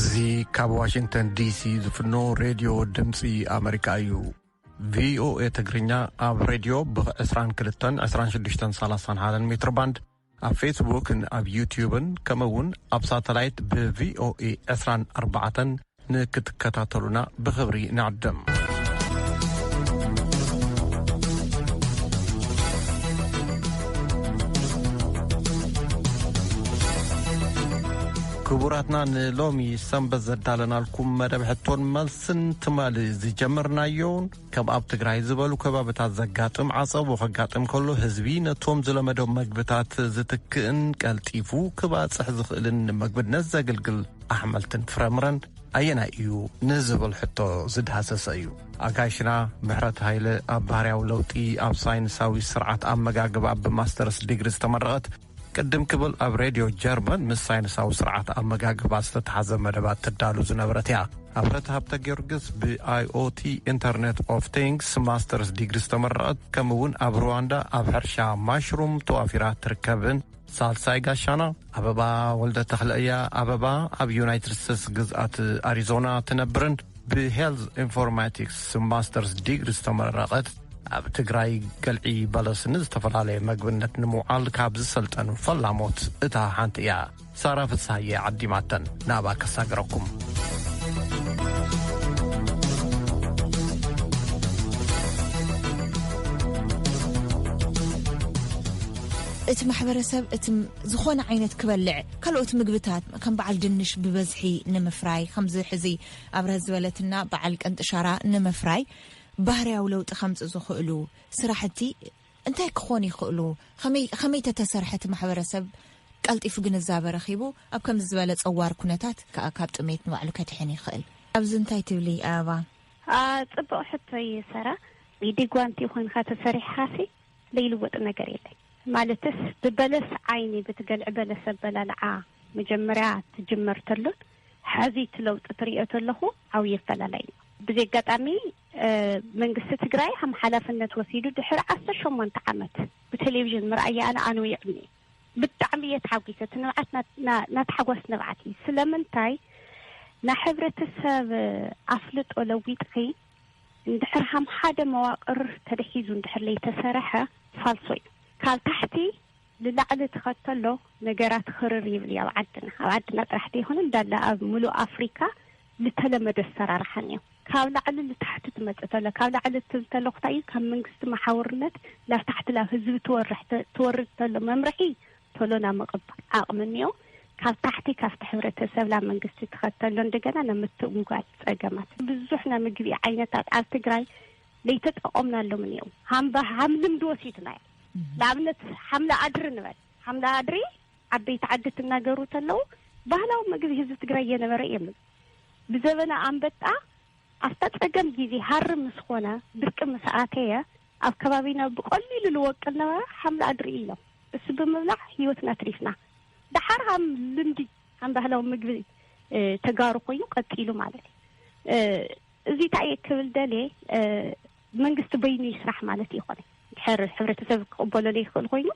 እዚ ካብ ዋሽንግተን ዲሲ ዝፍኖ ሬድዮ ድምፂ ኣመሪካ እዩ። ቪኦኤ ትግርኛ ኣብ ሬድዮ ብ22፣ 26፣ 31 ሜትር ባንድ፣ ኣብ ፌስቡክን ኣብ ዩትዩብን፣ ከምኡ እውን ኣብ ሳተላይት ብቪኦኤ 24 ንክትከታተሉና ብኽብሪ ንዕድም። ክቡራትና፣ ንሎሚ ሰንበት ዘዳለናልኩም መደብ ሕቶን መልስን ትማሊ ዝጀመርናዮ፣ ከም ኣብ ትግራይ ዝበሉ ከባብታት ዘጋጥም ዓጸቦ ከጋጥም ከሎ፣ ህዝቢ ነቶም ዝለመዶም መግብታት ዝትክእን ቀልጢፉ ክባጽሕ ዝኽእልን ንምግብነት ዘገልግል ኣሕመልትን ፍረምረን ኣየናይ እዩ ንዝብል ሕቶ ዝድሃሰሰ እዩ። ኣጋይሽና ምሕረት ሃይለ፣ ኣብ ባህርያዊ ለውጢ ኣብ ሳይንሳዊ ስርዓት ኣመጋግባ ብማስተርስ ዲግሪ ዝተመረቐት፣ ቅድም ክብል ኣብ ሬድዮ ጀርመን ምስ ሳይንሳዊ ስርዓት ኣመጋግባ ዝተተሓዘ መደባት ትዳሉ ዝነበረት እያ። ኣብረት ሃብተ ጊዮርጊስ ብ IoT፣ ኢንተርኔት ኦፍ ቲንግስ፣ ማስተርስ ዲግሪ ዝተመረቐት፣ ከምኡ እውን ኣብ ሩዋንዳ ኣብ ሕርሻ ማሽሩም ተዋፊራ ትርከብን፣ ሳልሳይ ጋሻና ኣበባ ወልደ ተኽለ እያ። ኣበባ ኣብ ዩናይትድ ስቴትስ ግዝኣት ኣሪዞና ትነብርን ብሄልዝ ኢንፎርማቲክስ ማስተርስ ዲግሪ ዝተመረቐት፣ ኣብ ትግራይ ገልዒ በለስ ንዝተፈላለየ መግብነት ንምውዓል ካብ ዝሰልጠኑ ፈላሞት እታ ሓንቲ እያ። ሳራ ፍስሃየ ዓዲማተን ናባ ከሳግረኩም። እቲ ማሕበረሰብ እቲ ዝኾነ ዓይነት ክበልዕ፣ ካልኦት ምግብታት ከም በዓል ድንሽ ብበዝሒ ንምፍራይ፣ ከምዚ ሕዚ ኣብረህ ዝበለትና በዓል ቀንጥሻራ ንምፍራይ ባህርያዊ ለውጢ ከምጽእ ዝኽእሉ ስራሕቲ እንታይ ክኾኑ ይኽእሉ? ከመይ፣ ከመይ ተተሰርሐ እቲ ማሕበረሰብ ቀልጢፉ ግንዛበ ረኺቡ ኣብ ከምዚ ዝበለ ጸዋር ኩነታት ከኣ ካብ ጥሜት ንባዕሉ ከድሕን ይኽእል? ኣብዚ እንታይ ትብሊ ኣበባ? ኣ፣ ጽቡቕ ሕቶ እዩ ሰራ። ኢዲ ጓንቲ ኮይንካ ተሰሪሕካሲ ዘይልወጥ ነገር የለን። ማለትስ ብበለስ ዓይኒ ብትገልዒ በለስ ኣበላልዓ መጀመርያ ትጅመር ተሎን ሕዚ እቲ ለውጢ ትሪኦ ተለኹ ዓብዪ ኣፈላላይ እዩ። ብዘይ ኣጋጣሚ እ፣ መንግስቲ ትግራይ ከም ሓላፍነት ወሲዱ ድሕሪ ዓሰርተ ሸሞንተ ዓመት ብቴሌቪዥን ምርኣየ ኣነ ኣነ ውይዕኒ ብጣዕሚ እየ ተሓጒሰ። እቲ ንብዓት ና- ና- ናተሓጓስ ንብዓት እዩ። ስለምንታይ ናይ ሕብረተሰብ ኣፍልጦ ለዊጥኺ እንድሕር ሃም ሓደ መዋቕር ተደሒዙ እንድሕር ለይተሰረሐ ፋልሶ እዩ። ካብ ታሕቲ ንላዕሊ ትኸተሎ ነገራት ክርር ይብል እዩ ኣብ ዓድና። ኣብ ዓድና ጥራሕ ዘይኮነ እንዳለ ኣብ ምሉእ ኣፍሪካ ዝተለመደ ኣሰራርሓ እኒኦ። ካብ ላዕሊ ንታሕቲ ትመፅእ ተሎ፣ ካብ ላዕሊ ትብል ተሎ ክታይ እዩ ካብ መንግስቲ መሓውርነት ናብ ታሕቲ ናብ ህዝቢ ትወርሕ ተ- ትወርድ ተሎ መምርሒ ቶሎ ናብ ምቕባል ዓቕሚ እኒኦ። ካብ ታሕቲ ካብቲ ሕብረተሰብ ናብ መንግስቲ ትኸተሎ እንደገና ናብ ምትእንጓል ፀገማት ብዙሕ ናይ ምግቢ ዓይነታት ኣብ ትግራይ ለይተጠቐምናሎም እኒኦ። ሃምባ ሃም ልምዲ ወሲድናዮ። ንኣብነት ሓምላ ኣድሪ ንበል። ሓምላ ኣድሪ ዓበይቲ ዓዲ ትናገሩ ተለዉ ባህላዊ ምግቢ ህዝቢ ትግራይ እየነበረ እዮም። ብዘበነ ኣንበጣ ኣብታ ፀገም ግዜ ሃሪ ምስ ኾነ ድርቂ ምስ ኣተየ ኣብ ከባቢና ብቐሊሉ ልወቅል ነበረ ሓምላ ኣድሪ ኢሎም እሱ ብምብላዕ ህይወትና ኣትሪፍና። ደሓር ሃም ልምዲ ሃም ባህላዊ ምግቢ እ፣ ተጋሩ ኮይኑ ቀፂሉ ማለት እዩ። እ፣ እዚ እንታይ እየ ክብል ደልየ እ፣ መንግስቲ በይኑ ይስራሕ ማለት ይኾነ ድሕር ሕብረተሰብ ክቕበሎ ዘይክእል ኮይኑ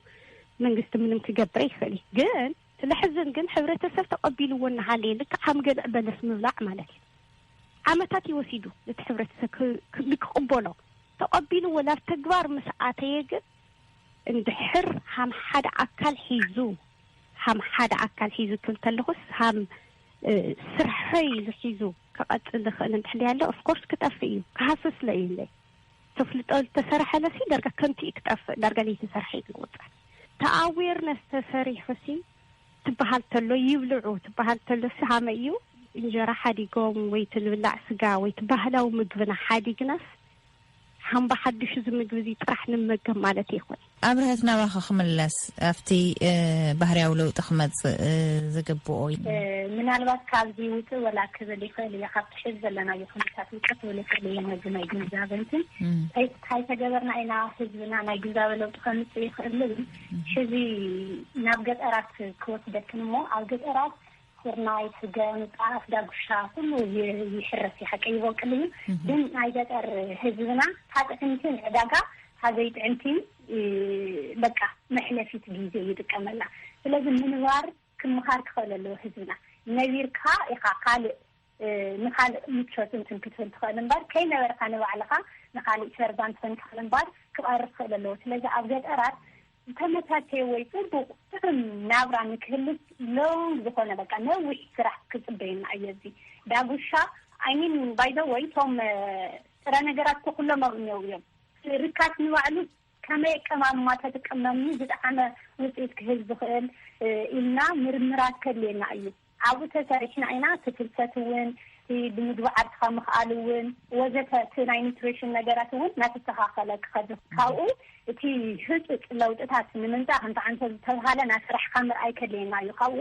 መንግስቲ ምንም ክገብረ ይኽእል እዩ። ግን ስለሕዝን ግን ሕብረተሰብ ተቐቢልዎ እናሃለየ ልክዕ ከም ገልዕ በለስ ምብላዕ ማለት እዩ። ዓመታት ይወሲዱ ነቲ ሕብረተሰብ ክ- ክ- ንክቕበሎ ተቐቢልዎ ናብ ተግባር ምስ ኣተየ ግን እንድሕር ሃም ሓደ ኣካል ሒዙ ሃም ሓደ ኣካል ሒዙ ክብል ተለኹስ ሃም እ፣ ስርሐይ ኢሉ ሒዙ ክቐፅል ዝኽእል እንድሕር ኣሎ ኦፍኮርስ ክጠፍእ እዩ። ክሃስስ ለ እዩ እንደ ተፍልጦ ዝተሰርሐ ለሲ ዳርጋ ከምቲ እዩ ክጠፍእ ዳርጋ ለይተሰርሐ እዩ ዝወፃል። ተኣዌርነስ ተሰሪሑሲ ትበሃል ተሎ ይብልዑ ትበሃል ተሎሲ ሃመ እዩ እንጀራ ሓዲጎም ወይ ትልብላዕ ስጋ ወይ ትባህላዊ ምግብና ሓዲግናስ ሃምባ ሓድሽ እዚ ምግቢ እዚ ጥራሕ ንመገብ ማለት ይኹን። ኣብርሀት ናባኻ ክምለስ ኣብቲ እ፣ ባህርያዊ ለውጢ ክመጽእ እ፣ ዝግብኦ እዩ። እ፣ ምናልባት ካብዚ ውፅእ ወላ ክብል ይኽእል እየ ካብቲ ሕዚ ዘለናዮ ኩነታት ውፅእ ክብል ይኽእል እየ ነዚ ናይ ግንዛበ እንትን እም፣ እንታይ እንታይ ተገበርና ኢና ህዝብና ናይ ግንዛበ ለውጢ ከምፅእ ይኽእል ዝብል እም፣ ሕዚ ናብ ገጠራት ክወስደክን እሞ ኣብ ገጠራት ስርናይ፣ ስገም፣ ጣፍ፣ ዳጉሻ ኩሉ ይ- ይሕረስ እዩ፣ ሓቂ ይቦቅል እዩ። እህ። ግን ናይ ገጠር ህዝብና ታጥዕምቲ ንዕዳጋ ታዘይጥዕምቲ እ፣ በቃ መሕለፊት ግዜ ይጥቀመላ። ስለዚ ምንባር ክምሃር ክኽእል ኣለዎ ህዝብና። ነቢርካ ኢኻ ካልእ ንካልእ ምቾት እንትን ክትብል ትኽእል እምበር ከይነበርካ ንባዕልኻ ንካልእ ሰርቫንት ኾን ትኽእል እምበር ክቐርብ ክኽእል ኣለዎ። ስለዚ ኣብ ገጠራት ዝተመቻቸየ ወይ ፅቡቅ ጥዑም ናብራ ንክህልስ ሎንግ ዝኾነ በቃ ነዊሕ ስራሕ ክፅበየና እዩ። እዚ ዳጉሻ ኣይሚን ባይዘ ወይ ቶም ጥረ ነገራት ኩሎም ኣብኡ እኒአው እዮም። ርካስ ንባዕሉ ከመይ ቀማማ ተጥቀመኒ ዝጠዓመ ውፅኢት ክህብ ዝኽእል ኢልና ምርምራት ከድልየና እዩ። ኣብኡ ተሰሪሕና ኢና እቲ ፍልሰት እውን እቲ ብምግቢ ዓድኻ ምኽኣል እውን ወዘተ እቲ ናይ ኒትሪሽን ነገራት እውን እናተስተኻኸለ ክኸድ ካብኡ እቲ ህፁፅ ለውጥታት ንምምፃእ ከምቲ ዓንተ ዝተብሃለ ናሰራሕካ ምርኣይ ከድልየና እዩ። ካብኡ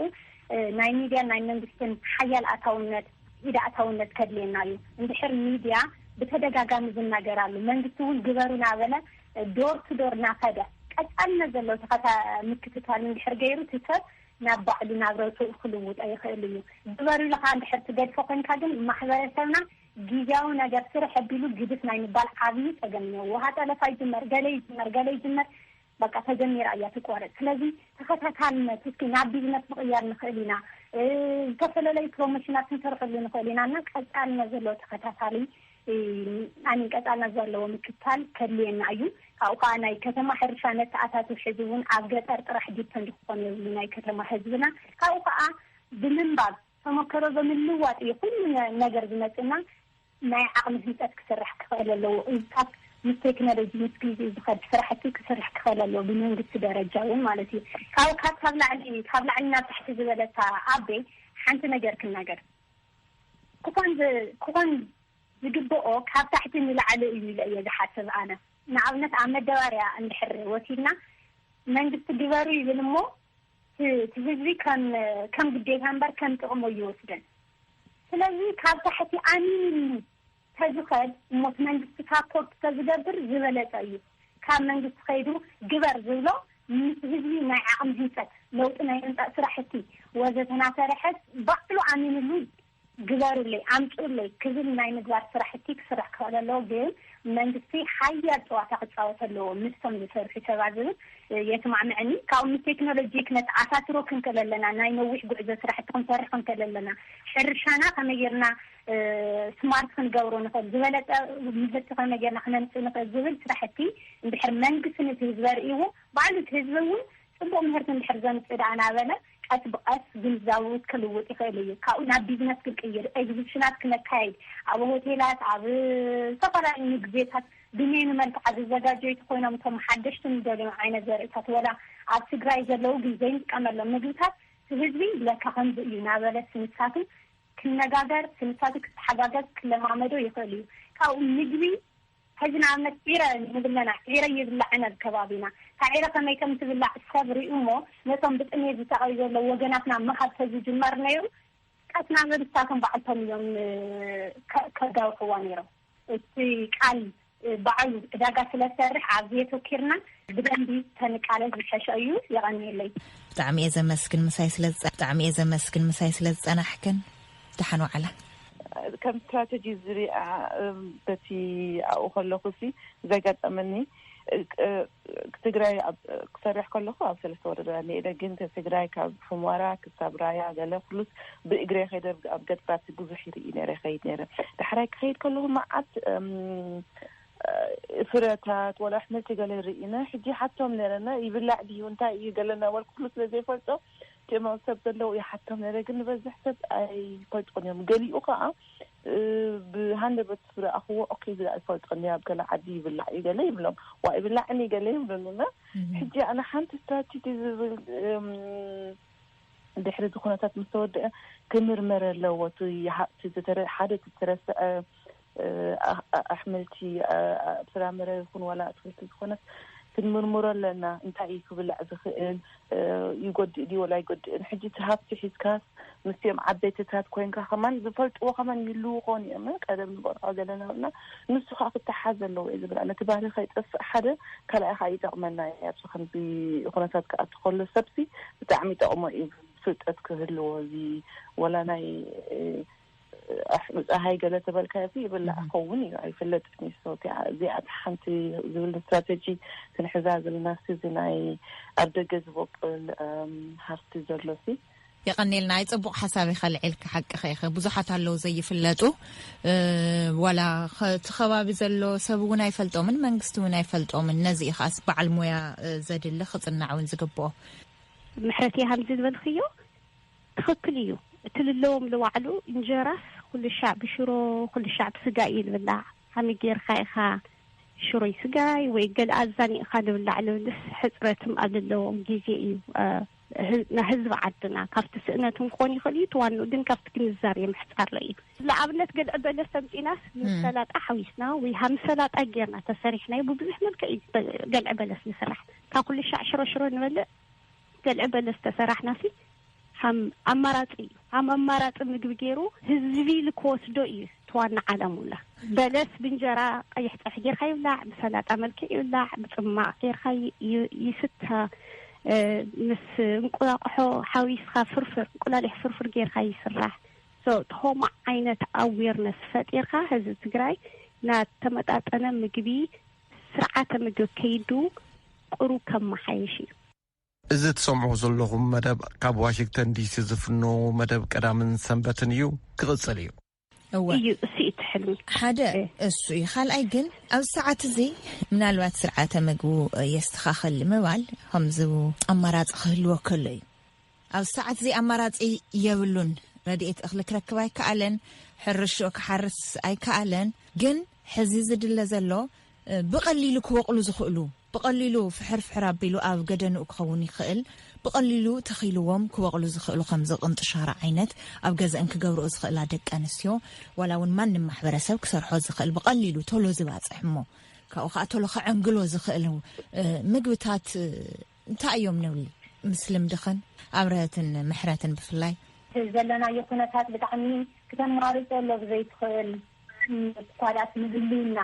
ናይ ሚድያን ናይ መንግስትን ሓያል ኣታውነት ኢድ ኣታውነት ከድልየና እዩ። እንድሕር ሚድያ ብተደጋጋሚ ዝናገር ኣሉ መንግስቲ እውን ግበሩ ናበለ ዶር ቱ ዶር ናኸደ ቀፃልነት ዘለዎ ተኸታ ምክትታል እንድሕር ገይሩ እቲ ሰብ ናብ ባዕሉ ናብ ረትኡ ክልውጠ ይኽእል እዩ። ግበሩ ኢልኻ እንድሕር ትገድፎ ኮንካ ግን ማሕበረሰብና ግዜያዊ ነገር ስርሕ ኣቢሉ ግድፍ ናይ ምባል ዓብዪ ፀገም እኒኦ። ውሃ ጠለፋ ይጅመር፣ ገለ ይጅመር፣ ገለ ይጅመር፣ በቃ ተጀሚራ እያ ትቆረፅ። ስለዚ ተኸታታልነት እስኪ ናብ ቢዝነስ ምቕያር ንኽእል ኢና፣ ዝተፈላለዩ ፕሮሞሽናት ክንሰርሐሉ ንኽእል ኢና እና ቀፃልነት ዘለዎ ተኸታታሊ ኣን ቀፃልነት ዘለዎ ምክታል ከድልየና እዩ። ካብኡ ከዓ ናይ ከተማ ሕርሻ ነተኣታቱ ሕዚ እውን ኣብ ገጠር ጥራሕ ዲፐንድ ክኾን የብሉ ናይ ከተማ ህዝብና። ካብኡ ከዓ ብምንባብ ተመከሮ ብምልዋጥ እዩ ኩሉ ነገር ዝመፅና። ናይ ዓቕሚ ህንፀት ክስራሕ ክኽእል ኣለዎ። እዚታት ምስ ቴክኖሎጂ ምስ ግዜ ዝኸድ ስራሕቲ ክስራሕ ክኽእል ኣለዎ ብመንግስቲ ደረጃ እውን ማለት እዩ። ካብ ካብ ካብ ላዕሊ ካብ ላዕሊ ናብ ታሕቲ ዝበለታ ኣቤ ሓንቲ ነገር ክናገር ክኾን ክኾን ዝግብኦ ካብ ታሕቲ ንላዕሊ እዩ ኢለ እየ ዝሓስብ ኣነ። ንኣብነት ኣብ መደባርያ እንድሕር ወሲድና መንግስቲ ግበሩ ይብል እሞ እቲ ህዝቢ ከም ግዴታ እምበር ከም ጥቕሙ ይወስደን። ስለዚ ካብ ታሕቲ ኣሚንሉ ተዝኸድ እሞት መንግስቲ ሳፖርት ተዝገብር ዝበለፀ እዩ። ካብ መንግስቲ ከይዱ ግበር ዝብሎ ምስ ህዝቢ ናይ ዓቕሚ ህንፀት ለውጢ ናይ ምምፃእ ስራሕቲ ወዘተ ናሰርሐ ባዕሉ ኣሚንሉ ግበሩለይ ኣምፅኡለይ ክብል ናይ ምግባር ስራሕቲ ክስራሕ ክኽእል ኣለዎ። ግን መንግስቲ ሓያል ፀዋታ ክፃወት ኣለዎ ምስቶም ዝሰርሑ ሰባት ዝብል የስማዕምዐኒ። ካብኡ ምስ ቴክኖሎጂ ክነተኣሳስሮ ክንክእል ኣለና፣ ናይ ነዊሕ ጉዕዞ ስራሕቲ ክንሰርሕ ክንክእል ኣለና። ሕርሻና ከመይ ጌርና ስማርት ክንገብሮ ንኽእል፣ ዝበለፀ ምህርቲ ከመይ ጌርና ክነምፅእ ንኽእል ዝብል ስራሕቲ እንድሕር መንግስቲ ነቲ ህዝቢ ኣርእይዎ ባዕሉ እቲ ህዝቢ እውን ፅቡቕ ምህርቲ እንድሕር ዘምፅእ ደኣ ናበለ ቀስ ብቐስ ግንዛቡ ክልውጥ ይኽእል እዩ። ካብኡ ናብ ቢዝነስ ክንቅይር፣ ኤግዚቢሽናት ክነካይድ፣ ኣብ ሆቴላት ኣብ ዝተፈላለዩ ምግቤታት ብሜኑ መልክዓ ዝዘጋጀዩ ተኮይኖም እቶም ሓደሽቲ ንደልዮም ዓይነት ዘርእታት ወላ ኣብ ትግራይ ዘለዉ ግን ዘይንጥቀመሎም ምግብታት እቲ ህዝቢ ብለካ ከምዚ እዩ ናበለ ስንሳቱ ክነጋገር ስንሳቱ ክተሓጋገዝ ክለማመዶ ይኽእል እዩ። ካብኡ ምግቢ ሕዚ ንኣብነት ዒረ ንብለና ዒረ ይብላዕ ኢና ብከባቢና። እታ ዒረ ከመይ ከም ትብላዕ ሰብ ሪኡ እሞ ነቶም ብጥሜት ዝሳቐዩ ዘለዉ ወገናትና ምሃብ ተዝጅመር ነይሩ ቀስ ናበሉ ንሳቶም ባዕልቶም እዮም ከዳውሕዋ ነይሮም። እቲ ቃል ባዕሉ ዕዳጋ ስለ ዝሰርሕ ኣብዚ የተኪርና ብደንቢ ተንቃለስ ዝሐሸ እዩ። የቐንየለይ። ብጣዕሚ እየ ዘመስግን ምሳይ ስለ ዝፀ- ብጣዕሚ እየ ዘመስግን ምሳይ ስለ ዝፀናሕክን። ደሓን ዋዕላ። ከም ስትራተጂ ዝሪኣ በቲ ኣብኡ ከለኹ ሲ ዘጋጠመኒ ትግራይ ክሰርሕ ከለኹ ኣብ ሰለስተ ወረዳ ነይረ። ግን ትግራይ ካብ ሑመራ ክሳብ ራያ ገለ ኩሉስ ብእግረ ከይደ ኣብ ገጠራት ብዙሕ ይርኢ ነይረ፣ ይኸይድ ነይረ። ዳሕራይ ክኸይድ ከለኹ መዓት ፍረታት ወላ ኣሕምልቲ ገለ ርኢነ ሕጂ ሓቶም ነረና ይብላዕ ድዩ እንታይ እዩ ገለ እናበልኩ ኩሉ ስለ ዘይፈልጦ እቲኦም ኣብ ሰብ ዘለዉ ይሓቶም ነረ። ግን ንበዝሕ ሰብ ኣይፈልጦን እዮም። ገሊኡ ከዓ ብሃንደበት ዝረኣኽዎ ኦኬ እዚ ይፈልጦን ኣብ ገለ ዓዲ ይብላዕ እዩ ገለ ይብሎም ዋ ይብላዕን እዩ ገለ ይብሉን እና ሕጂ ኣነ ሓንቲ ስትራቴጂ ዝብል ድሕሪ እዚ ኩነታት ምስ ተወደአ ክምርመር ኣለዎ። እቲ ሓደ ዝተረስዐ ኣሕምልቲ ፍራምረ ይኹን ዋላ ኣትክልቲ ዝኾነስ ክንምርምሮ ኣለና። እንታይ እዩ ክብላዕ ዝኽእል? ይጎድእ ድዩ ወላ ኣይጎድእን? ሕጂ እቲ ሃብቲ ሒዝካስ ምስቲኦም ዓበይትታት ኮይንካ ከማን ዝፈልጥዎ ከማን ይልዉ ኾን እዮም። ቀደም ንበልዖ ዘለና እና ንሱ ከዓ ክተሓዝ ኣለዎ እየ ዝብል። ነቲ ባህሊ ከይጠፍእ ሓደ ካልኣይ ከዓ ይጠቕመና እዩ። ኣብዚ ከምዚ ኩነታት ክኣቱ ከሎ ሰብሲ ብጣዕሚ ይጠቕሞ እዩ። ፍልጠት ክህልዎ እዚ ወላ ናይ ኣሕምፃ ሃይ ገለ ተበልካዮ ይብላዕ ክኸውን እዩ ኣይፍለጥን እዩ። እዚኣ ሓንቲ ዝብል ስትራተጂ ክንሕዛ ዘለና እዚ ናይ ኣብ ደገ ዝበቁል ሃፍቲ ዘሎ ሲ የቐኔልና። ኣይ፣ ጽቡቕ ሓሳብ ኢኻ ልዒልካ፣ ሓቅኻ ኢኻ። ብዙሓት ኣለዉ ዘይፍለጡ፣ እ፣ ዋላ ኸ-፣ እቲ ከባቢ ዘሎ ሰብ እውን ኣይፈልጦምን፣ መንግስቲ እውን ኣይፈልጦምን። ነዚ ኢኻስ በዓል ሞያ፣ እ፣ ዘድሊ ክጽናዕ እውን ዝግብኦ። ምሕረት፣ ከምዚ ዝበልክዮ ትኽክል እዩ። እቲ ልለዎም ልዋዕሉ እንጀራስ ኩሉ ሻዕ ብሽሮ፣ ኩሉ ሻዕ ብስጋ እዩ ልብላዕ። ከመይ ጌርካ ኢኻ ሽሮይ ስጋይ ወይ ገለ ኣዛኒእካ ልብላዕ ልብልስ ሕጽረትም ኣብ ልለዎም ግዜ እዩ። እ፣ ህዝ-፣ ንህዝቢ ዓድና ካብቲ ስእነትን ክኾን ይኽእል እዩ፣ እቲ ዋንኡ ግን ካብቲ ግንዛቤ ምሕጻር እዩ። ንኣብነት ገልዐ በለስ ኣምጺናስ ምስ እም። ሰላጣ ሓዊስና ወይ ሃም ሰላጣ ጌርና ተሰሪሕናዮ ብብዙሕ መልክዕ እዩ በ-፣ ገልዐ በለስ ዝስራሕ። ካብ ኩሉ ሻዕ ሽሮ ሽሮ ንበልዕ ገልዐ በለስ ተሰራሕናሲ ሃም ኣማራጺ እዩ። ሃም ኣማራጺ ምግቢ ገይሩ ህዝቢ ኢሉ ክወስዶ እዩ እቲ ዋና ዓላሙላ። በለስ ብእንጀራ ቀይሕ ጸብሒ ጌርካ ይብላዕ፣ ብሰላጣ መልክዕ ይብላዕ፣ ብጽማቕ ጌርካ ይ-፣ ይ-፣ ይስተ፣ እ፣ ምስ እንቁላቕሖ ሓዊስካ ፍርፍር፣ እንቁላሊሕ ፍርፍር ጌርካ ይስራሕ። So፣ ተኾማ ዓይነት ኣዌርነስ ፈጢርካ ህዝቢ ትግራይ ናተመጣጠነ ምግቢ ስርዓተ ምግቢ ከይዱ ቁሩብ ከመሓየሽ እዩ። እዚ ትሰምዑ ዘለኹም መደብ ካብ ዋሽንግተን ዲሲ ዝፍኖ መደብ ቀዳምን ሰንበትን እዩ። ክቕጽል እዩ። እወ። እዩ፣ እሱ እዩ እቲ ሕልሚ። ሓደ እ። እሱ እዩ። ካልኣይ ግን ኣብዚ ሰዓት እዚ ምናልባት ስርዓተ ምግቡ የስተኻኸል ምባል ከምዚ ኣማራጺ ክህልዎ ከሎ እዩ። ኣብዚ ሰዓት እዚ ኣማራጺ የብሉን። ረድኤት እኽሊ ክረክብ ኣይከኣለን። ሕርሽኡ ክሓርስ ኣይከኣለን። ግን ሕዚ ዝድለ ዘሎ፣ እ፣ ብቐሊሉ ክበቕሉ ዝኽእሉ፣ ብቐሊሉ ፍሕር ፍሕር ኣቢሉ ኣብ ገደንኡ ክኸውን ይኽእል፣ ብቐሊሉ ተኺልዎም ክበቕሉ ዝኽእሉ ከምዚ ቅንጥሻራ ዓይነት ኣብ ገዛእን ክገብርኦ ዝኽእላ ደቂ ኣንስትዮ፣ ዋላ እውን ማንም ማሕበረሰብ ክሰርሖ ዝኽእል ብቐሊሉ ቶሎ ዝባጽሕ እሞ ካብኡ ከዓ ቶሎ ከዐንግሎ ዝኽእል፣ እ፣ ምግብታት፣ እ፣ እንታይ እዮም ንብል? ምስ ልምድኽን ኣብረህትን ምሕረትን ብፍላይ? ዘለናዮ ኩነታት ብጣዕሚ ክተማርጾ ኣሎ ብዘይትኽእል፣ ም፣ ኳላት ንህልውና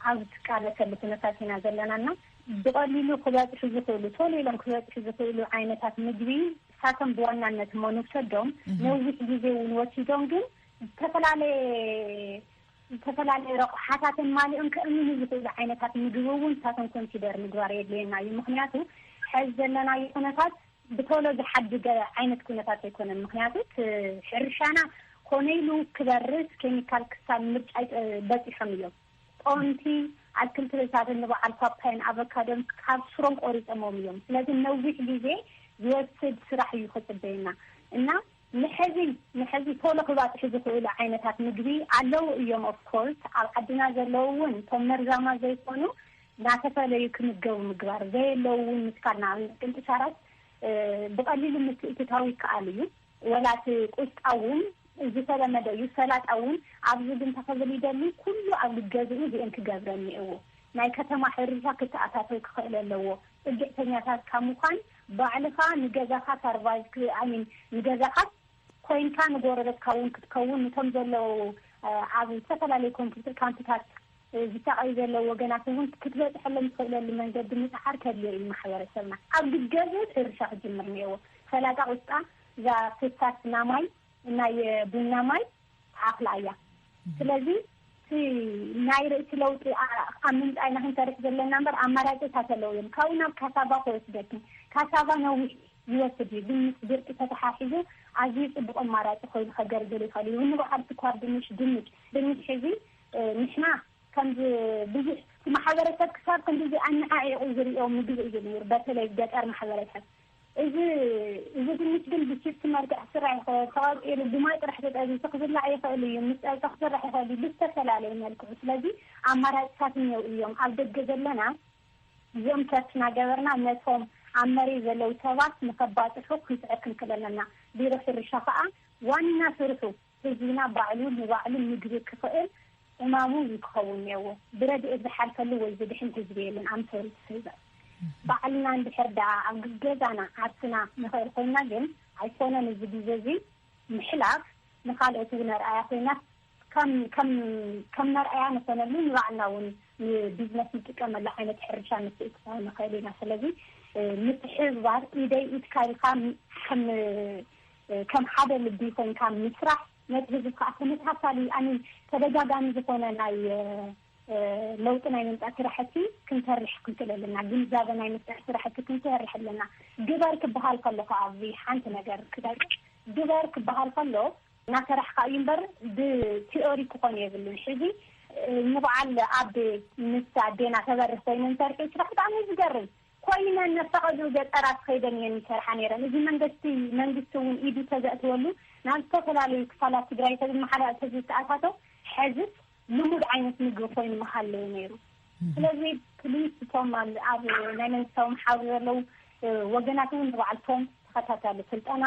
ኣብ ትቃለሰሉ ኩነታት ኢና ዘለናና። ብቐሊሉ ክበጽሑ ዝኽእሉ፣ ቶሎ ኢሎም ክበጽሑ ዝኽእሉ ዓይነታት ምግቢ፣ እሳቶም ብዋናነት እሞ ንውሰዶም፣ እህ። ነዊሕ ግዜ እውን ወሲዶም፣ ግን ዝተፈላለየ ዝተፈላለየ ረቑሓታትን ማሊኦም ከእምኑ ዝኽእሉ ዓይነታት ምግቢ እውን ንሳቶም ኮንሲደር ምግባር የድልየና እዩ። ምኽንያቱ፣ ሕዚ ዘለናዮ ኩነታት ብቶሎ ዝሓድገ ዓይነት ኩነታት ኣይኮነን። ምኽንያቱ፣ እቲ ሕርሻና ኮነ ኢሉ ክበርስ ኬሚካል ክሳብ ምርጫ ይጠ-፣ በፂሖም እዮም። ጠወንቲ ኣትክልትታትን ንበዓል ፓፓያን ኣቨካዶን ካብ ስሮም ቆሪፀሞም እዮም። ስለዚ ነዊሕ ግዜ ዝወስድ ስራሕ እዩ ክፅበየና እና ንሕዚ፣ ንሕዚ ቶሎ ክባፅሑ ዝኽእሉ ዓይነታት ምግቢ ኣለዉ እዮም። ኦፍኮርስ ኣብ ዓድና ዘለዉ እውን እቶም መርዛማ ዘይኮኑ እናተፈለዩ ክምገቡ ምግባር፣ ዘየለዉ እውን ምትካል፣ ንኣብነት ቅንጥሻራት፣ እ፣ ብቐሊሉ ምትእትታው ይከኣል እዩ። ወላ እቲ ቁስጣ እውን ዝተለመደ እዩ። ሰላጣ እውን ኣብዚ ግን ተኽብል ይደሊ፣ ኩሉ ኣብ ገዝኡ እዚአን ክገብረ እኒአዎ። ናይ ከተማ ሕርሻ ክተኣታተው ክኽእል ኣለዎ። ፅግዕተኛታት ካብ ምዃን ባዕልኻ ንገዛኻ ሰርቫይቭ ክ-፣ ኣይ ሚን፣ ንገዛኻ ኮይንካ ንጎረቤትካ እውን ክትከውን፣ ነቶም ዘለዉ፣ እ፣ ኣብ ዝተፈላለዩ ኮንፍሊክት ካምፕታት፣ እ፣ ዝሳቐዩ ዘለዉ ወገናት እውን ክትበፅሐሎም ትኽእለሉ መንገዲ ምፅዓር ከድልዮ እዩ። ማሕበረሰብና ኣብ ገዝኡ ሕርሻ ክጅምር እኒአዎ። ሰላጣ፣ ቁስጣ፣ እዛ ፍሳስ ናማይ፣ ናይ ቡና ማይ ትኣኽላ እያ። ስለዚ እቲ ናይ ርእሲ ለውጢ ኣ-፣ ኣብ ምምፃእ ኢና ክንሰርሕ ዘለና እምበር ኣማራፂታት ኣለዉ እዮም። ካብኡ ናብ ካሳቫ ክወስደኪ። ካሳቫ ነዊሕ ይወስድ እዩ፣ ግን ምስ ድርቂ ተተሓሒዙ ኣዝዩ ፅቡቕ ኣማራፂ ኮይኑ ከገልግል ይኽእል እዩ። ንበዓል ስኳር ድንሽ፣ ድንች፣ ድንሽ ሕዚ፣ እ፣ ንሕና ከምዚ ብዙሕ እቲ ማሕበረሰብ ክሳብ ክንድዚ ኣነዓዒቑ ዝሪኦ ምግቢ እዩ ነይሩ፣ በተለይ ገጠር ማሕበረሰብ። እዚ፣ እዚ ድንሽ ግን ብቺፕስ መልክዕ ክስራሕ ይኽእል፣ ተቐቂሉ ብማይ ጥራሕ ተጠቢሱ ክብላዕ ይኽእል እዩ፣ ምስ ጸብሒ ክስራሕ ይኽእል እዩ፣ ብዝተፈላለየ መልክዑ። ስለዚ ኣማራፅታት እኒአው እዮም። ኣብ ደገ ዘለና እዚኦም ሰርች እናገበርና ነቶም ኣብ መሬት ዘለዉ ሰባት ንኸባፅሑ ክንስዕር ክንክእል ኣለና። ቢሮ ሕርሻ ከዓ ዋና ስርሑ ህዝብና ባዕሉ ንባዕሉ ምግቢ ክኽእል ዕማሙ እዩ ክኸውን እኒአዎ። ብረድኤት ዝሓልፈሉ ወይ ዝድሕን ህዝቢ የለን። ኣምሶሪ ትስይበር ባዕልና እንድሕር ደኣ ኣብ ገዛና ዓርስና ንኽእል ኮይና ግን ኣይኮነን። እዚ ግዜ እዚ ምሕላፍ ንኻልኦት እውን ኣርኣያ ኮይና ከም፣ ከም፣ ከም መርኣያ ንኾነሉ ንባዕልና እውን ንቢዝነስ ንጥቀመሉ ዓይነት ሕርሻ ምትእትታው ንኽእል ኢና። ስለዚ፣ እ፣ ምትሕብባር ኢደይ ኢድካ ኢልካ ከም፣ እ፣ ከም ሓደ ልቢ ኮይንካ ምስራሕ ነቲ ህዝቢ ከዓ ተመሳሳሊ፣ ኣይ ሚን፣ ተደጋጋሚ ዝኾነ ናይ፣ እ፣ እ፣ ለውጢ ናይ ምምፃእ ስራሕቲ ክንሰርሕ ክንክእል ኣለና። ግንዛበ ናይ ምፍጣር ስራሕቲ ክንሰርሕ ኣለና። ግበር ክበሃል ከሎ ከዓ ኣብዚ ሓንቲ ነገር ክገልፅ ግበር ክበሃል ከሎ እናሰራሕካ እዩ እምበር ብቲኦሪ ክኾን የብሉን። ሕዚ ንበዓል ኣብ ምስ ኣዴና ተበርህ ኮይነ ንሰርሑ ስራሕ ብጣዕሚ እዩ ዝገርም። ኮይነ ነፈቐዱ ገጠራት ከይደን እየን ይሰርሓ ነይረን። እዚ መንግስቲ መንግስቲ እውን ኢዱ ተዘእትወሉ ናብ ዝተፈላለዩ ክፋላት ትግራይ ተዝመሓላ ተዝተኣታቶ ሕዝስ ልሙድ ዓይነት ምግቢ ኮይኑ መሃለዩ ነይሩ። ስለዚ ፕሊስ እቶም ኣብ ናይ መንግስታዊ መሓውር ዘለዉ ወገናት እውን ንባዕልቶም ተኸታታሊ ስልጠና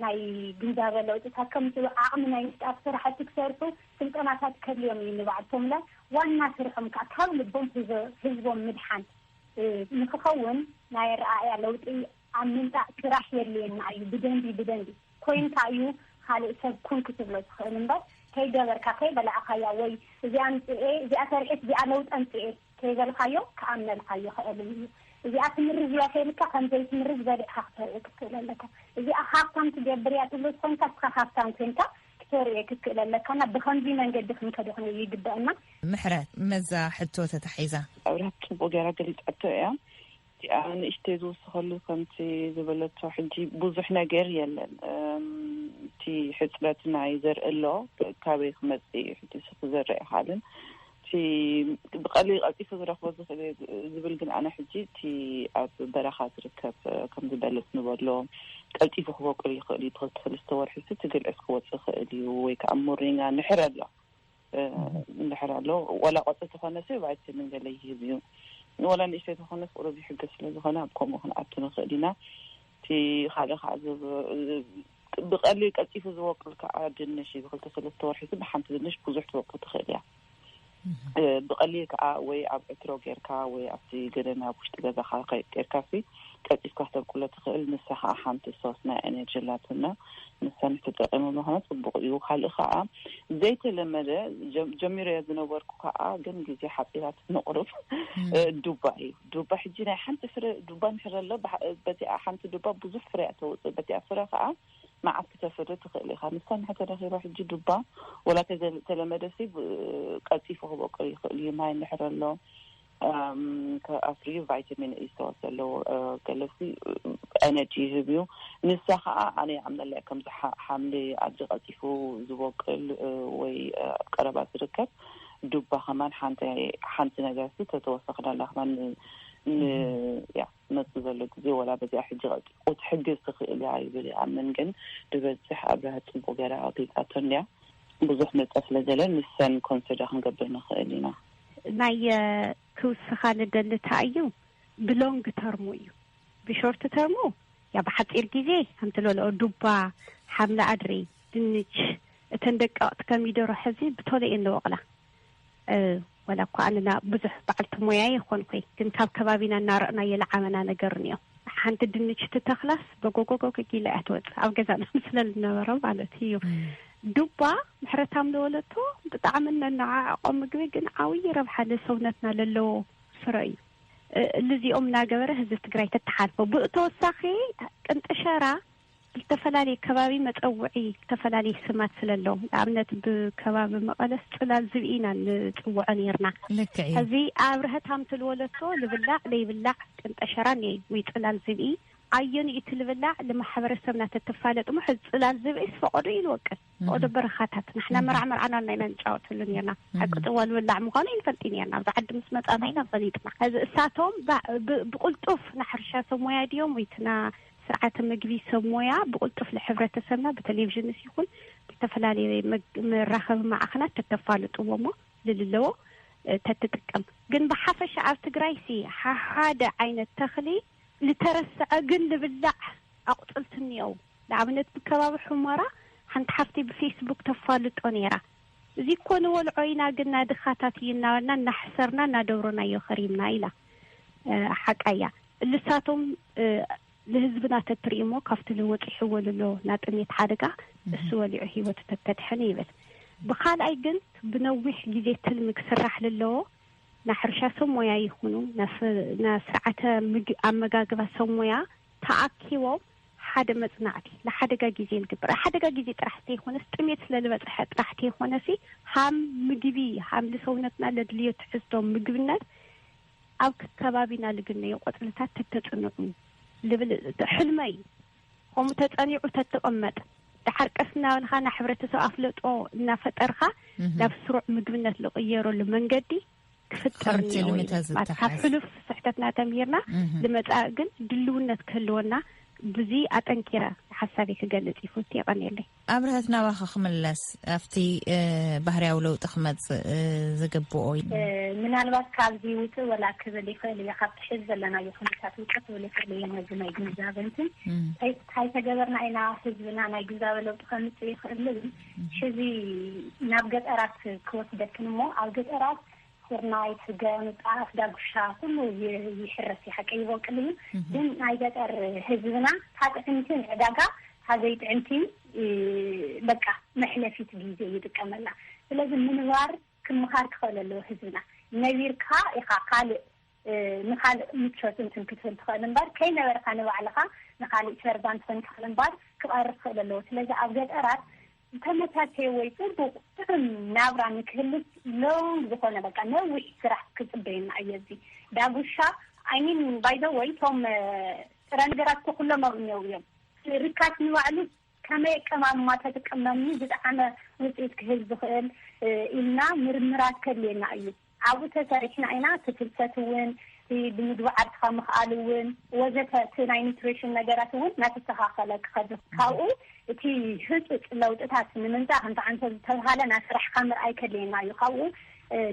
ናይ ግንዛበ ለውጥታት ከምፅኡ ዓቕሚ ናይ ምፍጣር ስራሕቲ ክሰርሑ ስልጠናታት ከድልዮም እዩ። ንባዕልቶም ለ ዋና ስርሖም ከዓ ካብ ልቦም ህዝቦም ምድሓን ንክኸውን ናይ ኣረኣእያ ለውጢ ኣብ ምምፃእ ስራሕ የድልየና እዩ። ብደንቢ ብደንቢ ኮይንካ እዩ ካልእ ሰብ ኩን ክትብሎ ትኽእል እምበር ከይገበርካ ከይበላዕካያ ወይ እዚኣ ኣምፅኤ እዚኣ ሰሪሐት እዚኣ ለውጢ ኣምፅኤ ከይበልካዮ ክኣምነልካ ይኽእል እዩ። እዚኣ ትምርዝ እያ ከይልካ ከም ዘይትምርዝ በሊዕካ ክተርኢ ክትክእል ኣለካ። እዚኣ ሃብታም ትገብር እያ ትብሎ ትኾንካ እስኻ ሃብታም ኮይንካ ክተርኢ ክትክእል ኣለካ እና ብኸምዚ መንገዲ ክንከዶ ይግበአና። ምሕረት መዛ ሕቶ ተታሒዛ። ኣብርሃት ፅቡቅ ገይራ ገሊፃቶ እያ። እቲኣ ንእሽተይ ዝውስኸሉ ከምቲ ዝበለቶ ሕጂ ብዙሕ ነገር የለን። እቲ ሕፅረት ናይ ዘርኢ ኣሎ ካበይ ክመፅእ እዩ ሕጂ ስቲ ዘርኢ ኣይክኣልን። እቲ ብቀሊል ቀልጢፉ ዝረክቦ ዝኽእል ዝብል ግን ኣነ ሕጂ እቲ ኣብ በረኻ ዝርከብ ከም ዝበለጽ ንበሎ ቀልጢፉ ክበቁል ይኽእል እዩ። ብክልተ ክልስተ ወርሒ እቲ ግልዕስ ክወፅእ ይኽእል እዩ ወይ ከዓ ሙሪንጋ ንሕረ ኣሎ እንድሕር ኣሎ ዋላ ቆፅሊ ተኾነሲ ቫይታሚን ገለ ይህብ እዩ። ንዋላ ንእሽተይ ተኾነስ ቁሩብ ይሕገዝ ስለ ዝኾነ ኣብ ከምኡ ክንኣቱ ንኽእል ኢና። እቲ ካልእ ከዓ ብቐሊል ቀልጢፉ ዝበቁል ከዓ ድንሽ እዩ። ብክልተ ሰለስተ ወርሒ ብሓንቲ ድንሽ ብዙሕ ትበቁል ትኽእል እያ። ብቐሊል ከዓ ወይ ኣብ ዕትሮ ጌርካ ወይ ኣብቲ ገደና ኣብ ውሽጢ ገዛኻ ጌርካ ሲ ቀልጢፍካ ክተብቁሎ ትኽእል። ንሳ ከዓ ሓንቲ ሶስ ናይ ኤነርጂ ላትና ንሳ ንተጠቂሙ ምዃኑ ፅቡቅ እዩ። ካልእ ከዓ ዘይተለመደ ጀሚረዮ ዝነበርኩ ከዓ ግን ግዜ ሓፂራት ንቁሩብ ዱባ እዩ። ዱባ ሕጂ ናይ ሓንቲ ፍረ ዱባ ንሕረ ኣሎ። በቲኣ ሓንቲ ዱባ ብዙሕ ፍረ እያ ተውፅእ። በቲኣ ፍረ ከዓ መዓት ክተፍሪ ትኽእል ኢኻ። ንሳ ንሕተ ረኺባ ሕጂ ዱባ ወላ ተለመደ ሲ ቀልጢፉ ክበቁል ይኽእል እዩ። ማይ ንሕረ ኣሎ። ኣፍርዩ ቫይታሚን ኢ ዝተወሰ ኣለዎ። ገለሲ ኤነርጂ ይህብ እዩ። ንሳ ከዓ ኣነ ይኣምነለይ ከምዚ ሓምሊ ኣድሪ ቀልጢፉ ዝበቁል ወይ ኣብ ቀረባ ዝርከብ ዱባ ከማን ሓንቲ ነገር ሲ ተተወሰኽና ኣላ ከማን ያ መፁ ዘሎ ግዜ ወላ በዚኣ ሕጂ ቀልጢፉ ክትሕግዝ ትኽእል እያ ይብል ይኣምን። ግን ብበዝሕ ኣብርሃ ፅቡቅ ገይራ ኣግሊፃቶ እንድያ። ብዙሕ መፀ ስለ ዘለ ንሰን ኮንሲደር ክንገብር ንኽእል ኢና። ናይ ክውስኻ ንደሊ እንታይ እዩ? ብሎንግ ተርሙ እዩ። ብሾርት ተርሙ ያ ብሓፂር ግዜ ከምቲ ልበልኦ ዱባ፣ ሓምሊ ኣድሪ፣ ድንች፣ እተን ደቀቕቲ ከሚደሮ ሕዚ ብቶሎ እየን ዝበቕላ። ወላ እኳ ኣነና ብዙሕ በዓልቲ ሞያ የኾንኩይ ግን ካብ ከባቢና እናረእናዮ ልዓመና ነገር እኒኦ። ሓንቲ ድንች ትተኽላስ በጎጎጎግ ኢላ እያ ትወፅእ ኣብ ገዛና ምስለ ዝነበረ ማለት እዩ። ዱባ ምሕረታም ዝበለቶ ብጣዕሚ ነነዓዕቆ ምግቢ ግን ዓብዪ ረብሓ ንሰውነትና ለለዎ ፍረ እዩ። ልዚኦም እናገበረ ህዝቢ ትግራይ ተተሓልፎ ብእተወሳኺ ቅንጥሸራ ዝተፈላለየ ከባቢ መፀውዒ ዝተፈላለየ ስማት ስለለዎም ንኣብነት ብከባቢ መቐለስ ፅላል ዝብኢ ኢና ንፅውዖ ነይርና። ልክዕ እዩ። ሕዚ ኣብርሀት ሃምቲ ልወለቶ ልብላዕ ለይብላዕ ቅንጠሸራ እኒአ ወይ ፅላል ዝብኢ ኣየኑ እዩ እቲ ልብላዕ ንማሕበረሰብና ተተፋለጥ እሞ ሕዚ ፅላል ዝብኢ ዝፈቐዶ እዩ ልወቅል ፈቐዶ በረኻታት ንሕና መርዓ መርዓና ናይ መንጫወትሉ ነርና ሓቂ ፅዋ ልብላዕ ምዃኑ ይንፈልጥ ነርና ኣብዚ ዓዲ ምስ መፃና ኢና ፈሊጥና። ሕዚ እሳቶም ብቁልጡፍ ንሕርሻ ሰብ ሞያ ድዮም ወይትና ስርዓተ ምግቢ ሰብ ሞያ ብቕልጡፍ ንሕብረተሰብና ብቴሌቪዥንስ ይኹን ብዝተፈላለየ መራኸቢ ማዕኸናት ተተፋልጥዎ እሞ ልልለዎ ተትጥቀም ግን ብሓፈሻ ኣብ ትግራይ ሲ ሓደ ዓይነት ተኽሊ ዝተረስዐ ግን ልብላዕ ኣቑፅልቲ እኒአው ንኣብነት ብከባቢ ሑመራ ሓንቲ ሓፍቲ ብፌስቡክ ተፋልጦ ነይራ እዚ እኮ ንወልዖ ኢና ግን ናድኻታት እዩ እናበልና እናሕሰርና እናደብሮናዮ ከሪምና ኢላ ሓቃያ እልሳቶም ንህዝብና ተትርኢ እሞ ካብቲ ልወፂሕዎ ልሎ ናጥሜት ሓደጋ እሱ ወሊዑ ህይወቱ ተተድሕን ይብል። ብኻልኣይ ግን ብነዊሕ ግዜ ትልሚ ክስራሕ ልለዎ ናሕርሻ ሰብ ሞያ ይኹኑ ናስርዓተ ኣመጋግባ ሰብ ሞያ ተኣኪቦም ሓደ መፅናዕቲ ንሓደጋ ግዜ ልግበር ሓደጋ ግዜ ጥራሕ ተይኮነስ ጥሜት ስለልበፅሐ ጥራሕ ተይኮነሲ ሃም ምግቢ ሃም ልሰውነትና ለድልዮ ትሕዝቶ ምግብነት ኣብ ከባቢና ልግነዩ ቆፅልታት ተተፅንዑ ልብል ሕልመ እዩ። ከምኡ ተፀኒዑ ተትቕመጥ ደሓር ቀስ እናበልካ ናብ ሕብረተሰብ ኣፍለጦ እናፈጠርካ ናብ ስሩዕ ምግብነት ዝቕየረሉ መንገዲ ክፍጠር ከምቲ እኒኦ ልምታ ኢለ። ማለት ካብ ዝተሓዝ። ሕሉፍ ስሕተትና ተምሂርና ዝመፃእ ግን ድልውነት ክህልወና ብዙ ኣጠንኪረ ሓሳቢ ክገልጽ ይፍት። የቐንየለይ። ኣብርሀት፣ ናባኻ ክምለስ፣ ኣብቲ እ፣ ባህርያዊ ለውጢ ክመጽእ እ፣ ዝግብኦ እዩ። እ፣ ምናልባት ካብዚ ውፅእ ወላ ክብል ይኽእል እየ፣ ካብቲ ሕዚ ዘለናዮ ኩነታት ውፅእ ክብል ይኽእል እየ። ነዚ ናይ ግንዛበ እንትን እም። እንታይ እንታይ ተገበርና ኢና ህዝብና ናይ ግንዛበ ለውጢ ከምፅእ ይኽእል ዝብል ሕዚ ናብ ገጠራት ክወስደክን እሞ፣ ኣብ ገጠራት ስርናይ፣ ስገም፣ ጣፍ፣ ዳጉሻ ኩሉ ይ- ይሕረስ እዩ፣ ሓቂ ይበቅል እዩ። ግን ናይ ገጠር ህዝብና ታጥዕምቲ ንዕዳጋ ታዘይጥዕምቲ በቃ መሕለፊት ግዜ ይጥቀመላ። ስለዚ ምንባር ክምኻር ክኽእል ኣለዎ ህዝብና። ነቢርካ ኢኻ ካልእ ንኻልእ ምቾት እንትን ክትብል ትኽእል እምበር፣ ከይነበርካ ንባዕልኻ ንኻልእ ሰርቫንት ኾን ትኽእል እምበር ክቐርብ ክኽእል ኣለዎ። ስለዚ ኣብ ገጠራት ዝተመቻቸየ ወይ ፅቡቕ ጥዑም ናብራ ንክህልስ ሎንግ ዝኾነ በቃ ነዊሕ ስራሕ ክፅበየና እየ። እዚ ዳጉሻ ኣይሚን ባይዘወይ እቶም ጥረ ነገራት እኮ ኩሎም ኣብኡ እኒአው እዮም። ርካሽ ንባዕሉ ከመይ ቀማምማ ተጥቀመኒ ዝጠዓመ ውፅኢት ክህብ ዝኽእል ኢልና ምርምራት ከድልየና እዩ። ኣብኡ ተሰሪሕና ኢና እቲ ፍልሰት እውን እቲ ብምግቢ ዓድካ ምኽኣል እውን ወዘተ እቲ ናይ ኒትሪሽን ነገራት እውን እናተስተኻኸለ ክኸድ ካብኡ እቲ ህፁፅ ለውጥታት ንምምፃእ ከምቲ ዓንተ ዝተብሃለ ናይ ስራሕካ ምርኣይ ከድልየና እዩ። ካብኡ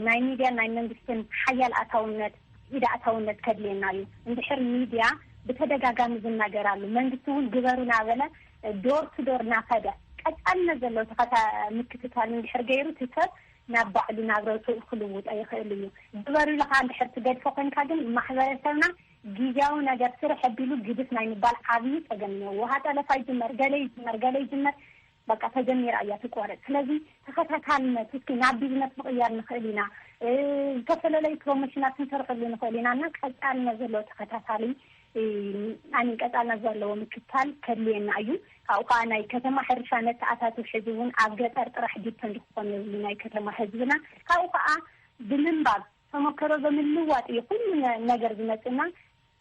ናይ ሚድያን ናይ መንግስትን ሓያል ኣታውነት ኢድ ኣታውነት ከድልየና እዩ። እንድሕር ሚድያ ብተደጋጋሚ ዝናገራሉ መንግስቲ እውን ግበሩ ናበለ ዶር ቱ ዶር ናኸደ ቀፃልነት ዘለዎ ተኸታ ምክትታል እንድሕር ገይሩ እቲ ሰብ ናብ ባዕሉ ናብ ረብሕኡ ክልውጦ ይኽእል እዩ። ግበሩ ኢልኻ እንድሕር ትገድፎ ኮንካ ግን ማሕበረሰብና ግዜያዊ ነገር ስርሕ ኣቢሉ ግድፍ ናይ ምባል ዓብዪ ፀገም እኒኦ። ውሃ ጠለፋ ይጅመር፣ ገለ ይጅመር፣ ገለ ይጅመር፣ በቃ ተጀሚራ እያ ትቋረፅ። ስለዚ ተኸታታልነት እስኪ ናብ ቢዝነስ ምቕያር ንኽእል ኢና፣ እ፣ ዝተፈላለዩ ፕሮሞሽናት ክንሰርሐሉ ንኽእል ኢና እና ቀፃልነት ዘለዎ ተኸታታሊ እ፣ ኣሚን ቀፃልና ዘለዎ ምክታል ከድልየና እዩ። ካብኡ ከዓ ናይ ከተማ ሕርሻ ነተኣታቱ ሕዚ እውን ኣብ ገጠር ጥራሕ ዲፐንድ ክኾን የብሉ ናይ ከተማ ህዝብና። ካብኡ ከዓ ብምንባብ ተመከሮ ብምልዋጥ እዩ ኩሉ ነ- ነገር ዝመፅና።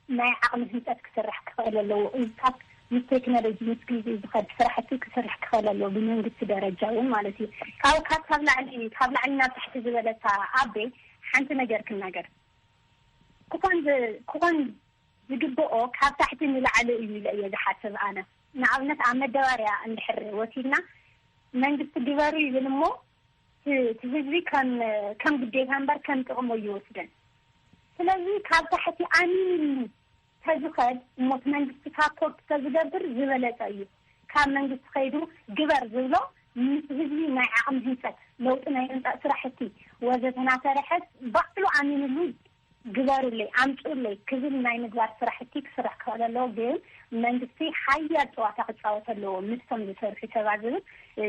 ናይ ዓቕሚ ህንፀት ክስራሕ ክኽእል ኣለዎ። እዚታት ምስ ቴክኖሎጂ ምስ ግዜ ዝኸድ ስራሕቲ ክስራሕ ክኽእል ኣለዎ ብመንግስቲ ደረጃ እውን ማለት እዩ። ካብ ካብ ካብ ላዕሊ ካብ ላዕሊ ናብ ታሕቲ ዝበለታ ኣቤ ሓንቲ ነገር ክናገር ክኾን ዝ- ክኾን ዝግብኦ ካብ ታሕቲ ንላዕሊ እዩ ኢለ እየ ዝሓስብ ኣነ። ንኣብነት ኣብ መደባርያ እንድሕር ወሲድና መንግስቲ ግበሩ ይብል እሞ እቲ እቲ ህዝቢ ከም ከም ግዴታ እምበር ከም ጥቕሙ ይወስደን። ስለዚ ካብ ታሕቲ ኣሚንሉ ተዝኸድ እሞ እቲ መንግስቲ ሳፖርት ተዝገብር ዝበለጸ እዩ። ካብ መንግስቲ ከይዱ ግበር ዝብሎ ምስ ህዝቢ ናይ ዓቕሚ ህንፀት ለውጢ ናይ ምምፃእ ስራሕቲ ወዘተ ናሰርሐ ባዕሉ ኣሚንሉ ግበሩለይ ኣምፅኡለይ ክብል ናይ ምግባር ስራሕቲ ክስራሕ ክኽእል ኣለዎ። ግን መንግስቲ ሓያል ፀዋታ ክፃወት ኣለዎ ምስቶም ዝሰርሑ ሰባት ዝብል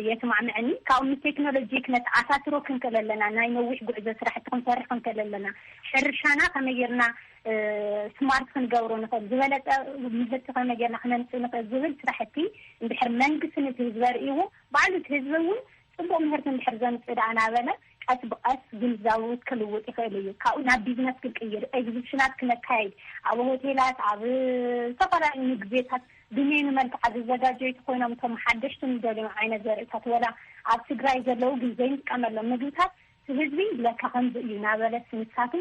የስማዕምዐኒ። ካብኡ ምስ ቴክኖሎጂ ክነተኣሳስሮ ክንክእል ኣለና። ናይ ነዊሕ ጉዕዞ ስራሕቲ ክንሰርሕ ክንክእል ኣለና። ሕርሻና ከመይ ጌርና ስማርት ክንገብሮ ንኽእል፣ ዝበለፀ ምህርቲ ከመይ ጌርና ክነምፅእ ንኽእል ዝብል ስራሕቲ እንድሕር መንግስቲ ነቲ ህዝቢ ኣርእይዎ ባዕሉ እቲ ህዝቢ እውን ፅቡቕ ምህርቲ እንድሕር ዘምፅእ ደኣ እናበለ ቀስ ብቐስ ግንዛቡ ክልውጥ ይኽእል እዩ። ካብኡ ናብ ቢዝነስ ክንቅይር፣ ኤግዚቢሽናት ክነካይድ፣ ኣብ ሆቴላት፣ ኣብ ዝተፈላለዩ ምግቤታት ብሜኑ መልክዓ ዝዘጋጀዩ ተኮይኖም እቶም ሓደሽቲ ንደልዮም ዓይነት ዘርእታት ወላ ኣብ ትግራይ ዘለዉ ግን ዘይንጥቀመሎም ምግብታት እቲ ህዝቢ ለካ ከምዚ እዩ እናበለ ስንሳቱ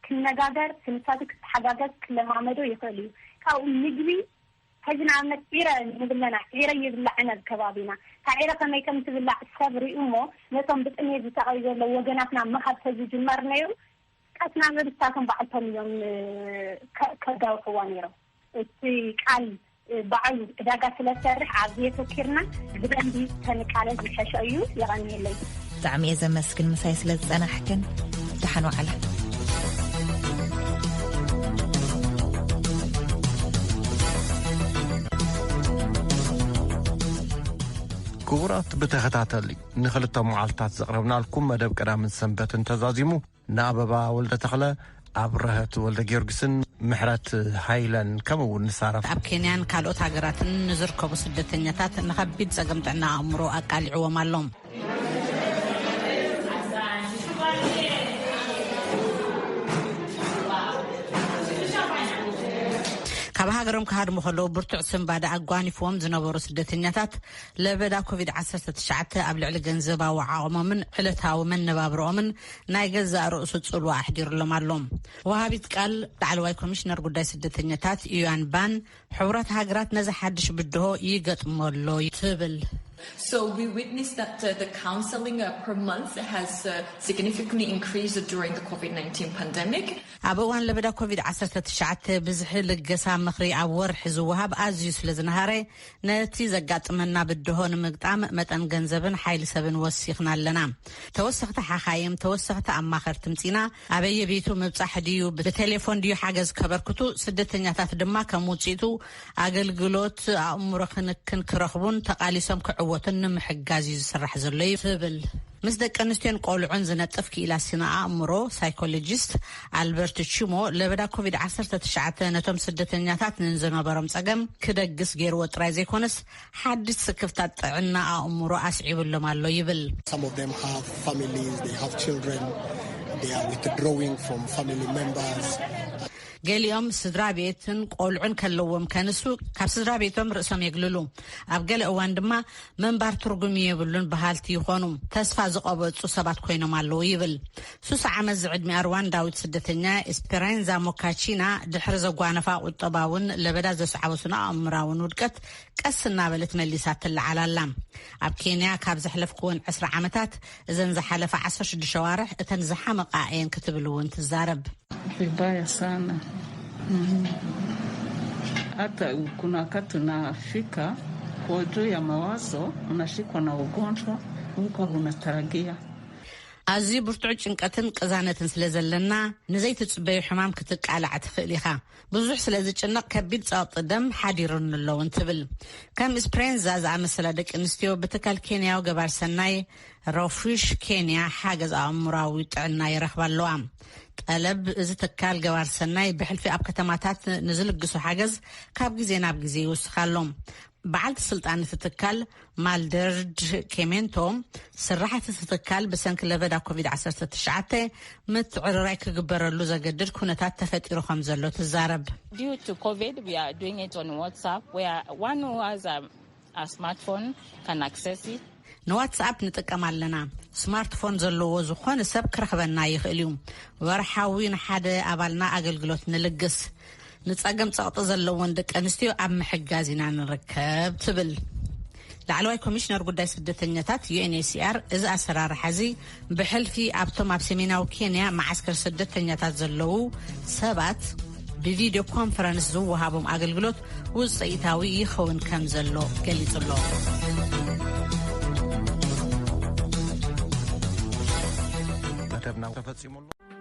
ክነጋገር ስንሳቱ ክተሓጋገዝ ክለማመዶ ይኽእል እዩ። ካብኡ ምግቢ ሕዚ ንኣብነት ዒረ ንብል ኣለና። ዒረ ይብላዕ ኢና ኣብ ከባቢና። እታ ዒረ ከመይ ከም ትብላዕ ሰብ ሪኡ እሞ ነቶም ብጥሜት ዝሳቐዩ ዘለዉ ወገናትና ምሃብ ተዝጅመር ነይሩ ቀስ እናበሉ ንሳቶም ባዕልቶም እዮም ከ- ከጋውሕዋ ነይሮም። እቲ ቃል ባዕሉ ዕዳጋ ስለ ዝሰርሕ ኣብዚ የተኪርና ብደንቢ ተንቃለስ ዝሐሸ እዩ። የቐንየለይ። ብጣዕሚ እየ ዘመስግን ምሳይ ስለ ዝጸናሕክን። ደሓን ዋዕላ። ክቡራት ብተኸታተሊ ንኽልተ መዓልታት ዘቕረብናልኩም መደብ ቀዳምን ሰንበትን ተዛዚሙ ንኣበባ ወልደ ተኽለ ኣብረሀት ወልደ ጊዮርጊስን ምሕረት ሃይለን ከምኡ እውን ንሳራ ኣብ ኬንያን ካልኦት ሃገራትን ንዝርከቡ ስደተኛታት ንኸቢድ ጸገም ጥዕና ኣእምሮ ኣቃሊዕዎም ኣሎ። ኣብ ሃገሮም ክሃድሙ ከለዉ ብርቱዕ ስንባደ ኣጓኒፍዎም ዝነበሩ ስደተኛታት፣ ለበዳ ኮቪድ ዓሰርተ ትሽዓተ ኣብ ልዕሊ ገንዘባዊ ዓቕሞምን ዕለታዊ መነባብርኦምን ናይ ገዛእ ርእሱ ጽልዋ ኣሕዲሩሎም ኣሎ። ወሃቢት ቃል ላዕለዋይ ኮሚሽነር ጉዳይ ስደተኛታት ዩያን ባን፣ ሕቡራት ሃገራት ነዚ ሓድሽ ብድሆ ይገጥሞ ኣሎ ትብል። So we witnessed that uh, the counseling uh, per month has uh, significantly increased during the COVID nineteen pandemic. ኣብ እዋን ለበዳ ኮቪድ ዓሰርተ ትሽዓተ ብዝሒ ልገሳ ምኽሪ ኣብ ወርሒ ዝወሃብ ኣዝዩ ስለ ዝነሃረ፣ ነቲ ዘጋጥመና ብድሆ ንምግጣም መጠን ገንዘብን ሓይሊ ሰብን ወሲኽና ኣለና። ተወሰኽቲ ሓኻይም፣ ተወሰኽቲ ኣማኸርቲ ምጺና፣ ኣበየቤቱ ምብጻሕ ድዩ፣ ብቴሌፎን ድዩ ሓገዝ ከበርክቱ፣ ስደተኛታት ድማ ከም ውጽኢቱ ኣገልግሎት ኣእምሮ ክንክን ክረኽቡን ተቓሊሶም ክዕወቱን ንምሕጋዝ እዩ ዝስራሕ ዘሎ እዩ ትብል። ምስ ደቂ ኣንስትዮን ቆልዑን ዝነጥፍ ክኢላ ስነ ኣእምሮ ሳይኮሎጂስት ኣልበርት ቺሞ፣ ለበዳ ኮቪድ ዓሰርተ ትሽዓተ ነቶም ስደተኛታት ንዝነበሮም ጸገም ክደግስ ገይርዎ ጥራይ ዘይኮነስ፣ ሓድሽ ስክፍታት ጥዕና ኣእምሮ ኣስዒብሎም ኣሎ ይብል። Some of them have families, they have children, they are withdrawing from family members. ገሊኦም ስድራ ቤትን ቆልዑን ከለዎም ከንሱ፣ ካብ ስድራ ቤቶም ርእሶም የግልሉ። ኣብ ገለ እዋን ድማ ምንባር ትርጉም የብሉን በሃልቲ ይኾኑ። ተስፋ ዝቐበጹ ሰባት ኮይኖም ኣለዉ ይብል። ሱሳ ዓመት ዝዕድሚኣ ሩዋንዳዊት ስደተኛ ኤስፔራንዛ ሞካቺና፣ ድሕሪ ዘጓነፋ ቁጠባውን ለበዳ ዘስዓቦ ስነ ኣእምራውን ውድቀት ቀስ እናበለት መሊሳ ትለዓል ኣላ። ኣብ ኬንያ ካብ ዘሕለፍኩወን ዕስራ ዓመታት፣ እዘን ዝሓለፈ ዓሰርተ ሽዱሽተ ሸዋርሕ እተን ዝሓመቓ እየን ክትብል እውን ትዛረብ። Vibaya sana. Mhm. Hata kuna wakati unafika kwa juu ya mawazo, unashikwa na ugonjwa huko unatarajia. ኣዝዩ ብርቱዕ ጭንቀትን ቅዛነትን ስለ ዘለና፣ ንዘይትጽበዩ ሕማም ክትቃላዕ ትኽእል ኢኻ። ብዙሕ ስለ ዝጭነቕ፣ ከቢድ ጸቕጢ ደም ሓዲሩኒ ኣሎ እውን ትብል። ከም ስፕሬንዛ ዝኣመሰላ ደቂ ኣንስትዮ ብትካል ኬንያዊ ገባር ሰናይ ሮፊሽ ኬንያ ሓገዝ ኣእምራዊ ጥዕና ይረኽባ ኣለዋ። ጠለብ እዚ ትካል ገባር ሰናይ ብሕልፊ ኣብ ከተማታት ንዝልግሶ ሓገዝ ካብ ግዜ ናብ ግዜ ይውስኽ ኣሎ። በዓልቲ ስልጣን እቲ ትካል ማልደርድ ኬሜንቶ፣ ስራሕቲ እቲ ትካል ብሰንኪ ለበዳ ኮቪድ ዓሰርተ ትሽዓተ ምትዕርራይ ክግበረሉ ዘገድድ ኩነታት ተፈጢሩ ከም ዘሎ ትዛረብ። Due to COVID, we are doing it on WhatsApp, where one who has a, a smartphone can access it. ንዋትስኣፕ ንጥቀም ኣለና። ስማርትፎን ዘለዎ ዝኾነ ሰብ ክረኽበና ይኽእል እዩ። ወርሓዊ ንሓደ ኣባልና ኣገልግሎት ንልግስ። ንጸገም ጸቕጢ ዘለዎን ደቂ ኣንስትዮ ኣብ ምሕጋዝ ኢና ንርከብ ትብል። ላዕለዋይ ኮሚሽነር ጉዳይ ስደተኛታት ዩ ኤን ኤች ሲ ኣር፣ እዚ ኣሰራርሓ እዚ ብሕልፊ ኣብቶም ኣብ ሰሜናዊ ኬንያ መዓስከር ስደተኛታት ዘለዉ ሰባት ብቪድዮ ኮንፈረንስ ዝወሃቦም ኣገልግሎት ውፅኢታዊ ይኸውን ከም ዘሎ ገሊጹ ኣሎ። መደብና ተፈጺሙ ኣሎ።